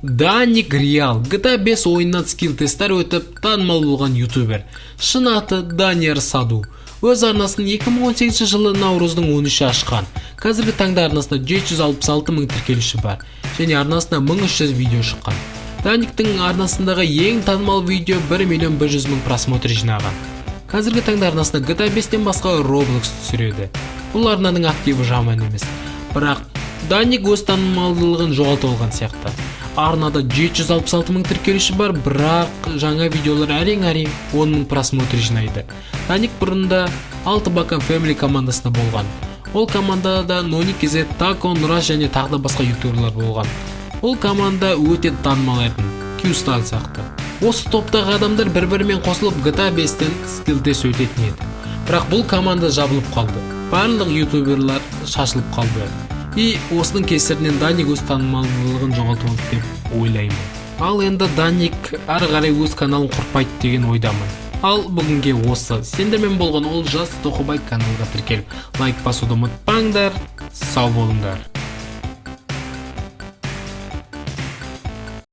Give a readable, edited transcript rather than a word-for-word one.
Даник Реал GTA 5 ойыннан скилл тесттер өтіп, танымал болған ютубер. Шын аты Данияр Саду. Өз арнасын 2018 жылы наурыздың 13-і ашқан. Қазіргі таңда арнасында 766 мың тіркелуші бар және арнасында 1300 видео шыққан. Даниктің арнасындағы ең танымал видео 1 миллион 100 мың просмотр жинаған. Қазіргі таңда арнасында GTA 5-тен басқа Roblox түсіреді. Бұл арнаның активі жаман емес. Бірақ Даник өз танымалдылығын жоғалтып алған сияқты. Арнада 766 мың тіркелуші бар, бірақ жаңа видеолар әрең-әрең 10 мың просмотр жинайды. Даник бұрында Алты Бақан Family командасында болған. Ол командада Нони KZ, Тако, Нұраш және тағы да басқа ютуберлар болған. Ол команда өте танымал еді, Q-Star сияқты. Осы топтағы адамдар бір-бірімен қосылып, GTA 5-тен скилл тест өтетін еді. Бірақ бұл команда жабылып қалды. Барлық ютуберлар шашылып қалды. И осының кесірінен Даник өз танымалдылығын жоғалтып алды деп ойлаймын. Ал енді Даник ары қарай өз каналын құртпайды деген ойдамын. Ал бүгінге осы. Сендермен болған Олжас Тоқыбай. Каналға тіркеліп, лайк басуды ұмытпаңдар. Сау болыңдар.